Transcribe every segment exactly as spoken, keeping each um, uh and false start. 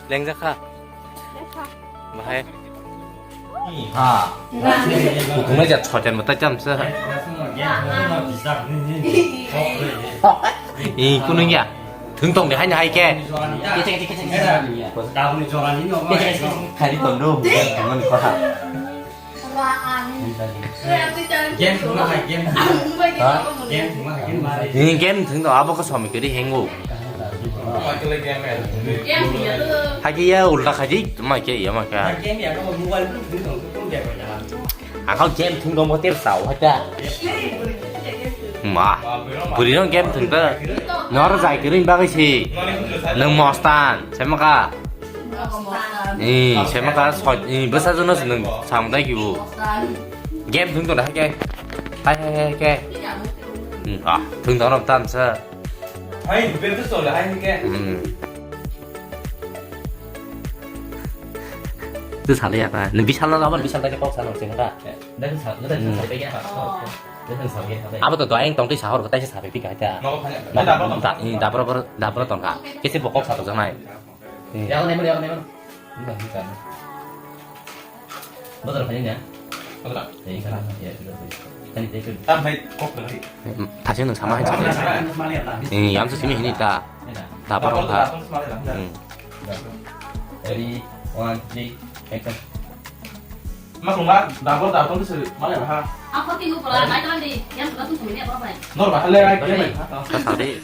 Lengjak kha. Bahai. Ha. Kutung na jat soitan mata jam sa. I kunung ya. Thung tong de hai na hai ke. Khali tong do. Mani kha. Game thwngma hai, game thwngma. Ha? Game thwngma hai, game thwngma. Ni game thwng do, abo khe somoi kwrwi hengo. Hakhe ya ulta khaji, ma khe ya ma khe. Game ya ko mobile thwng thwng thwng game ya. Ako game thwng do mo ter sao hata. Ma, bwrwi no game thwng ta. Nor jai kwrwi bagwi si. Nwng mostan, sai ma kha. Ee, sema ka soi, ee, bwsa jono se nwng samung dai kibo. Game thung tong hai ke. Hai, hai, hai, ke. Hmm, ah, thung tong tam sa. Hai, bel tu sol hai ke. Hmm. Tu sale ya ka. Ni bisal na laban bisal ta ke kok sa nang sing ka. Dah sa, dah sa, sa, ya. Dah sa, ya. Abo to doyang tong twi sahor ko taisa sabe pika ta. Mau apa ya? Da, da, da, da, da, da, tong ka. Kese bokok sa to janai. Yago naimano, yago naimano. Wngkha, wngkha. Bazar phaini na? Bazar. Tei wngkha, ya, ya, ya. Tani tei khe. Tam hai kok lagi. Thasi nwng sama hai. Mali apa? Eh, yang simi hini ta. Da parong ta. Mali apa? Hmm. Ready, one, three, action. Ma kung ma, dabor da tong se male ha. Ang khoti nu pura, mai tong di, yang sudah tu sumini apa apa. Nor ba le ai ke mai ha. Ka sa de.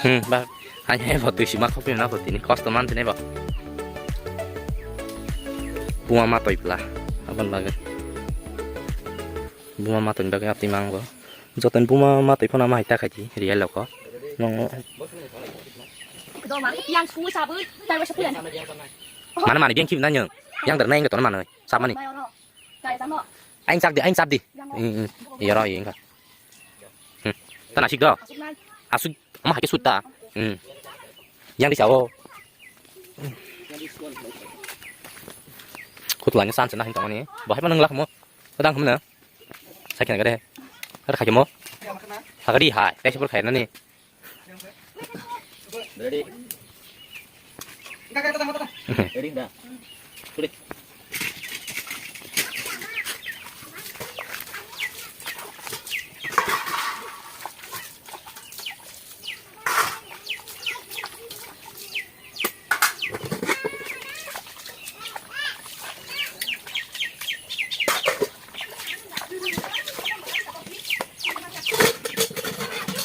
Hmm, ba, hai, hai, bo, twi sima khopri na, bo, tini kosto man tini, bo. Buma ma toi pla, abon bagwi. Buma ma toi bagwi, apni mang, bo. Joton buma ma toi phano, ma hai ta khai di, real loko. Nong. Yang su sabun, tayo sa puyan. Mana, mana, biang kim nanyang. Yang der na, yang der na, mana, samani. Aing chak di, aing chak di. Hmm, hmm. Iya, ro, iya, enggak. Hmm. Tana sik do. Asuk, ama hake sutta. Hmm. Yang di sao. Khutulangni san sana hin tongani. Bahai manang lak mo. Kadang kemana? Sakit nggak deh. Ada kaki mo? Sakit di hai. Teh sepur kaya nani. Ready? Ready, dah. Kulit.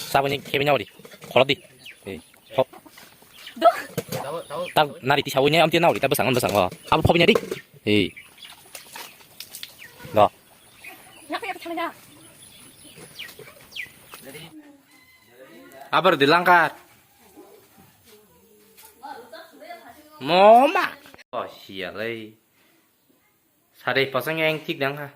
Saboni kebini ori. Kholo di. Eh, ho. Tak nari ti sawi nya amti nauri ta bwsang bwsang o. Abo phobi nya di. Eh. Do. Abar di langkar. Moma. Oh, sialai. Sari pasang yang tik dang ha.